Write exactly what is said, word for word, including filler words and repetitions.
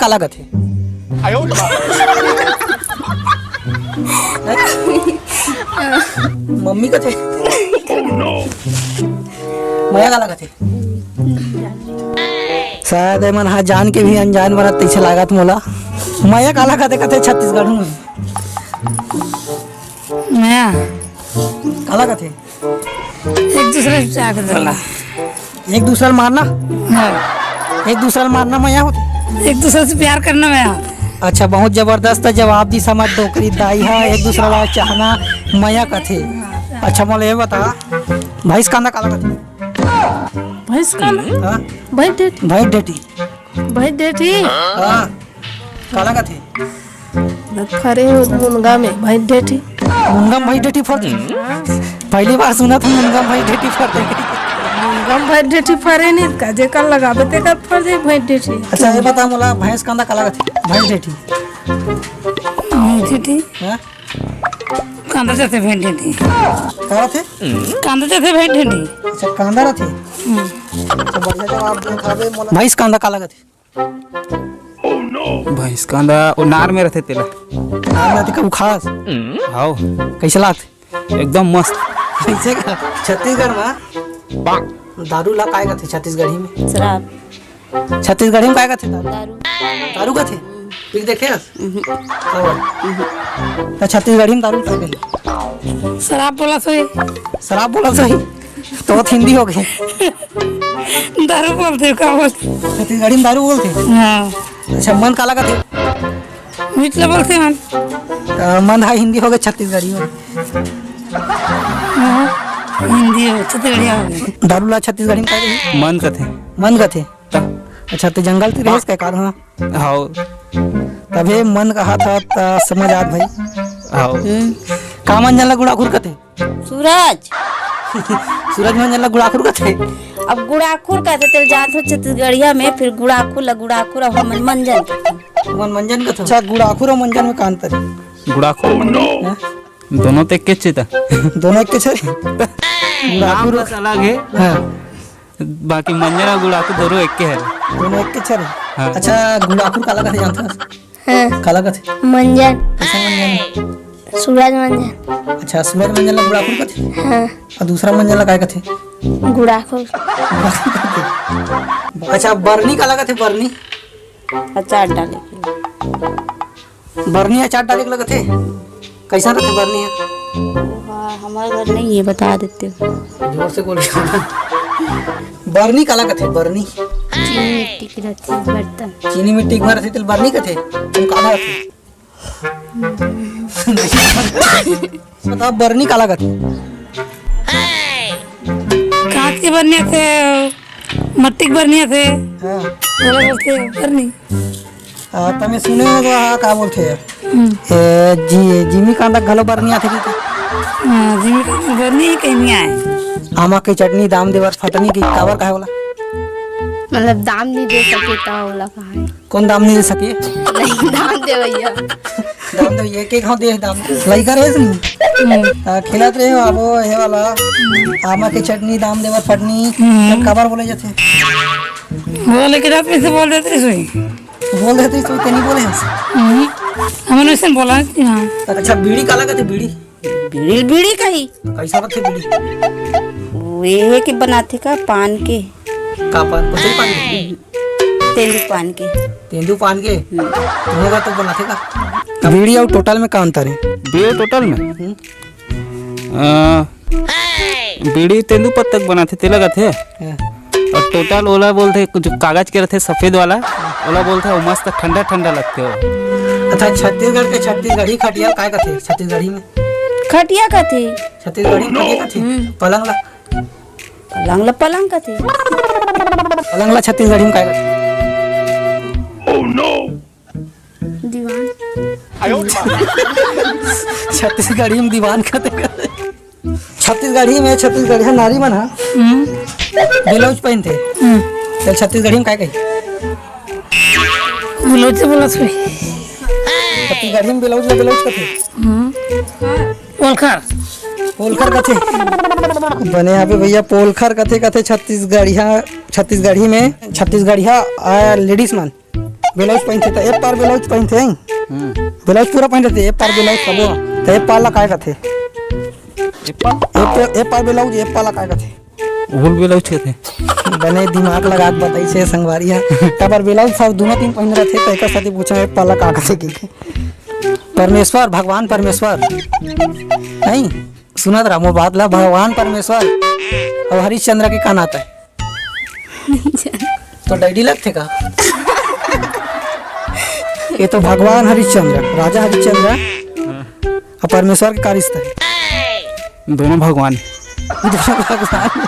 काला कथे? मम्मी कथे। मया काला कथे? शायद एमन हा जान के भी अनजान बनत तइसे लागत मोला। मया काला कथे, कथे छत्तीसगढ़ में। मया। काला कथे? एक दूसरे से प्यार कर देला। एक दूसरा ल मारना? हाँ। एक दूसरा ल मारना मया होथे? एक दूसरे से प्यार करना मया होथे। अच्छा, बहुत जबरदस्त जवाब दिस हमर डोकरी दाई हा, एक दूसरा ला चाहना मया कथे। अच्छा, मोला ये बता, भैंस कांदा काला कथे? भैंस कांदा? हाँ? भैंस डेटी। भैंस डेटी। भैंस डेटी? हाँ। काला कथे? फरे हो मुनगा में भैंस डेटी। मुनगा में भैंस डेटी फर दे। हाँ। पहली बार सुनत हूँ मुनगा में भैंस डेटी फर दे। मुनगा में भैंस डेटी फरे नहीं का, जेकर लगाबे तेकर फर दे भैंस डेटी। अच्छा, ये बता मोला, भैंस कांदा काला कथे? भैंस डेटी। भैंस डेटी? हाँ? कांदा जथे भैंस डेटी। का रथे? कांदा जथे भैंस डेटी। अच्छा, कांदा रथे। हम्म। अच्छा, बढ़िया जवाब दे खाबे मोला। भैंस कांदा काला कथे? भैंस कांदा, वो नार में रथे तेला। नार में रथे का, वो खास? हाव। कैसे लागथे? एकदम मस्त। कैसे का? छत्तीसगढ़ में दारू ला काय कथे छत्तीसगढ़ी में? शराब। छत्तीसगढ़ी में काय कथे दारू? दारू। दारू कथे? पी के देखे हस? हम्म। का बात? हम्म। तो छत्तीसगढ़ी में दारू काय कथे? शराब बोला सही। शराब बोला सही। तो हिंदी हो गए। दारू बोलथे, का बोलथे? छत्तीसगढ़ी में दारू बोलथे? हाँ। अच्छा, मन काला कथे? मीठ ल बोलथे मन। अ, मन हा हिंदी हो गए छत्तीसगढ़ी में। हाँ, हिंदी हो, छत्तीसगढ़िया हो गए। दारू ला छत्तीसगढ़ी में का कही? मन कथे। मन कथे? त? अच्छा, तो जंगल ती रहेस का कार? हाँ। हाव। तभे मन कहा था, त समझ आत भाई। हाव। हम्म। का मंजन ला गुड़ाखुर कथे? सूरज। सूरज मंजन ला गुड़ाखुर कथे? अब गुड़ाखुर कथे तेला जानथो छत्तीसगढ़िया में, फिर गुड़ाखुर ला गुड़ाखुर, अब हमन मंजन कथन। हमन मंजन कथन। अच्छा, गुड़ाखुर अउ मंजन में का अंतर हे? गुड़ाखुर मंजन। हाँ? दोनों तो एके चीज हे। दोनों एके चीज हे? नाम गुड़ाखुर बस अलग हे। हाँ। बाकी मंजन अउ गुड़ाखुर दोनों एके हरे। दोनों एके हरे? हाँ। अच्छा, गुड़ाखुर काला कथे जानथस? हाँ। काला कथे? मंजन। कइसे मंजन? सूरज मंजन। अच्छा, सूरज मंजन ला गुड़ाखुर कथे? हाँ। अउ दूसरा मंजन ला काय कथे? गुड़ाखुर। अच्छा, बरनी काला कथे, बरनी? अचार डाले के। बरनी अचार डाले के लगथे? कइसन रथे बरनी ह? हाँ, हमारे घर नहीं है, बता देते हो। जोर से बोल। बरनी काला कथे, बरनी? चीनी मिट्टी की रखी बर्तन। चीनी मिट्टी के भर रथे, तेला बरनी कथे? तुम काला कथे? बता, बरनी काला कथे? कांच के बरनी आथे, मट्टी के बरनी आथे। हाँ। ओला बोलथे बरनी। आ, तमे सुने हो तो, हाँ, का बोलथे? हम्म। ए, जी, जिमी कांदा घलो बरनी आथे कि? हाँ, जिमी कांदा बरनी ही कहीं नहीं आए। आमा के चटनी दाम देवर फटनी की काबर काहे बोला? मतलब दाम नहीं दे सके तो ओला कहा है। कौन दाम नहीं दे सके? नहीं, दाम दे भैया। दाम दे भैया, के घाव दे दाम? लइका रहे सुन। हम्म। आ, खेलत रहे हो, अब वो, ये वाला, आमा के चटनी दाम देवर फटनी, हम्म। तब काबर बोले जाथे? वो लेके जाते से बोल देते सोई। बोल देते सोई, ते नहीं बोले हस। हम्म। हमन वैसे बोला कि हाँ। अच्छा, बीड़ी काला कथे बीड़ी? बीड़ी, बीड़ी कही। कैसा रथे बीड़ी? वो ये है कि बनाथे का पान के। का पान? कुचरी पान के? तेंदू पान के। तेंदू पान के? हम्म। तुम्हें का तो बनाथे का? बीड़ी अउ टोटल में का अंतर है? बीड़ी टोटल में? हम्म। अ, बीड़ी तेंदू पत्ता के बनाथे, तेला कथे। हाँ। अउ टोटल ओला बोलथे, कुछ कागज के रथे सफेद वाला, ओला बोलथे, वो मस्त ठंडा ठंडा लगथे वो। अच्छा, छत्तीसगढ़ के छत्तीसगढ़ी खटिया काय कथे छत्तीसगढ़ी में? खटिया कथे। छत्तीसगढ़ी में खटिया कथे? हम्म। पलंग ला? पलंग ला पलंग कथे। पलंग ला छत्तीसगढ़ी में काय कथे? दीवान। छत्तीसगढ़ी में दीवान कथे। छत्तीसगढ़ी में छत्तीसगढ़िया नारी मन ह हम्म। ब्लाउज पहनथे। हम्म। चल, छत्तीसगढ़ी में काय कही? ब्लाउज से बोला सुई। छत्तीसगढ़ी में ब्लाउज ला ब्लाउज कथे। हम्म। पोलखर। पोलखर कथे। बने आबे भैया, पोलखर कथे, कथे छत्तीसगढ़िया, छत्तीसगढ़ी में छत्तीसगढ़िया, आ, लेडीज मन। ब्लाउज पहिनथे त ए पार ब्लाउज पहिनथे, हैं? हम्म। ब्लाउज पूरा पहिन रथे, ए पार ब्लाउज कबो। त ए पार ला काय कथे? ए पार? ए पार, ए पार ब्लाउज, ए पार ला काय कथे? ओहू ल ब्लाउज कथे। बने दिमाग लगा के बताइस हे संगवारी ह। काबर ब्लाउज सब दूनों तीन पहिन रथे, त एकर सेती पूछेंव, ए पार ला का कथे कहिके। परमेश्वर, भगवान परमेश्वर। नहीं, सुनत रहा मोर बात ला, भगवान परमेश्वर अउ हरिश्चंद्र के का नाता हे? तो डैडी लगथे का? ये तो भगवान हरिश्चंद्र, राजा हरिश्चंद्र अउ परमेश्वर के का रिश्ता हे? दोनों भगवान। दोनों भगवान।